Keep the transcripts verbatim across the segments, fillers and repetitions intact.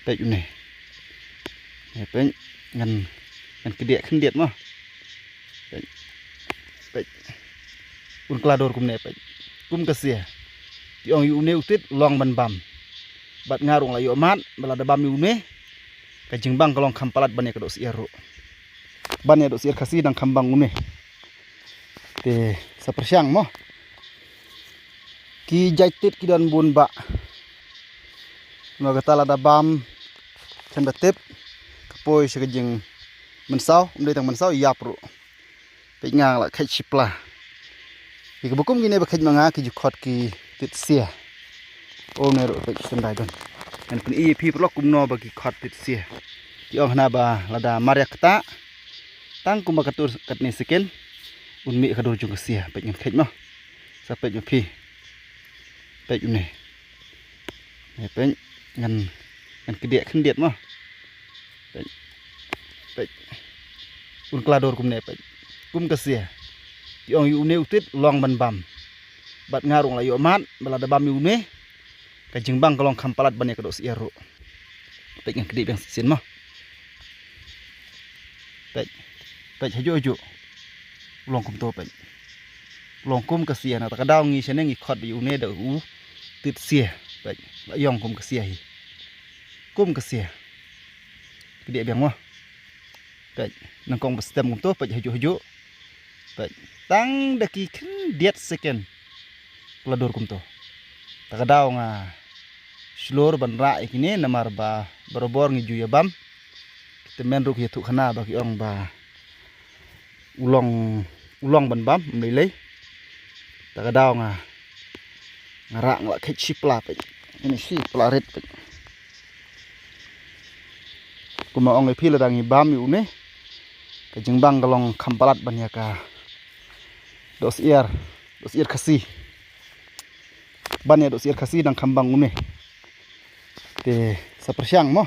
Peit une. Peit ngan ngan kdiah khyndiat mo. Peit. Peit. Un kla dur kumne peit. Kum ka sia. Ki ong ïa une u tit long ban bam. Bad nga ruh la ïoh mad ba lada bam ïa une ka jingbang ka long kham palat ban ïa ka doh syiar ruh. Ban ïa doh syiar Khasi dang kham bang une. Te sa pyrshang mo. Ki jait tit ki don bun bah. Mo kata lada bam kan da tip ka poi sha ka jingmynsaw, um dei tang mynsaw ïap ruh. Peit nga la kheit shipla. Ïa kaba kum kine ba kheit ma nga ki ju khot ki tit sia. O ne ruh peit shen dai don. Ngan pyni ïa phi paralok kumno ba ki khot tit sia. Ki ong hana ba lada mar ïa kata tang kumba ka tur katne second un mih ka dur jong ka sia. Peit ngan kheit mo. Sa peit ma phi. Peit une. Ne peit ngan ngan kdiah khyndiat mo. Peit. Peit. Un kla dur kumne peit. Kum ka sia. Ki ong ïa une u tit long ban bam. Bad nga ruh la ïoh mad ba lada bam ïa une ka jingbang ka long kham palat ban ïa ka doh syiar ruh. Peit ngan kdiah biang shisien mo. Peit. Peit hajuh hajuh. Long kumto peit. Long kum ka sia na ta ka daw ngi shane ngi khot ïa une da u tit sia. Peit. La ïong kum ka sia hi. Kum ka sia. Kdiah biang mo. Peit. Nyngkong ba stem kumto peit hajuh hajuh. Peit. Tang da ki khyndiat second. Pla dur kumto. Ta ka daw nga shlur ban rah ïa kine namar ba barabor ngi ju ïa bam. Ki tymmen ruh ki ïathuh khana ba ki ong ba u long u long ban bam um lei lei. Ta ka daw nga nga rah nga la kheit shipla peit. Ini shipla rit peit. Kumba ong ïa phi lada ngi bam ïa une ka jingbang ka long kham palat ban ïa ka doh syiar, doh syiar Khasi. Ban ïa doh syiar Khasi dang kham bang une. Te sa pyrshang mo.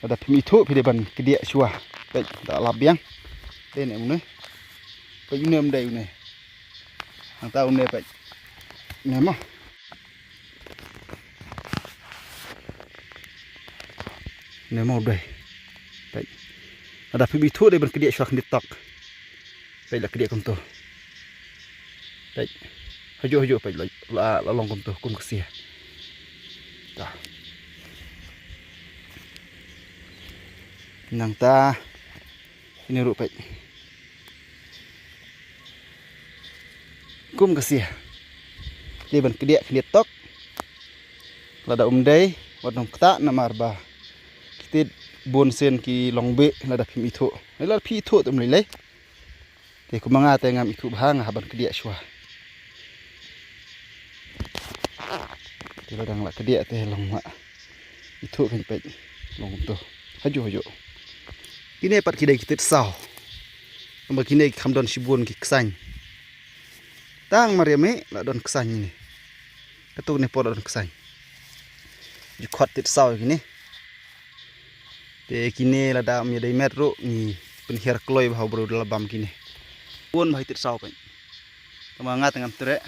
Lada phim ithuh phi dei ban kdiah shuwa. Peit da lap biang. Dei ne une. Peit une um dei une. Nangta une peit. Une mo. Une mo dei. Peit. Lada phim ithuh dei ban kdiah shuwa khyndiat tok. Peit la kdiah kumto. Peit. Hajuh hajuh peit la, la, la long kumto kum ka sia. Ta. Nangta ini ruh peit. Kum ka sia. Dei ban kdiah khyndiat tok. Lada um dei wat nang kta namar ba ki tit bun sien ki long beh lada phim ithuh. Lada phi ithuh te um lei lei. Te kumba nga te ngam ithuh bha nga hap ban kdiah shuwa. Te lada nga la kdiah te long ma ithuh kan peit long kumto. Hajuh hajuh. Kine pat ki dei ki tit saw. Kumba kine ki kham don shibun ki ksaiñ. Tang mar ïa mih la don ksaiñ kine. Katto ne por la don ksaiñ. Ju khot tit saw kine. Te kine lada ym ïa dei met ruh ngi pynhiar kloi bha u briew da la bam kine. Bun bha i tit saw peit. Tang ba nga te ngam treh.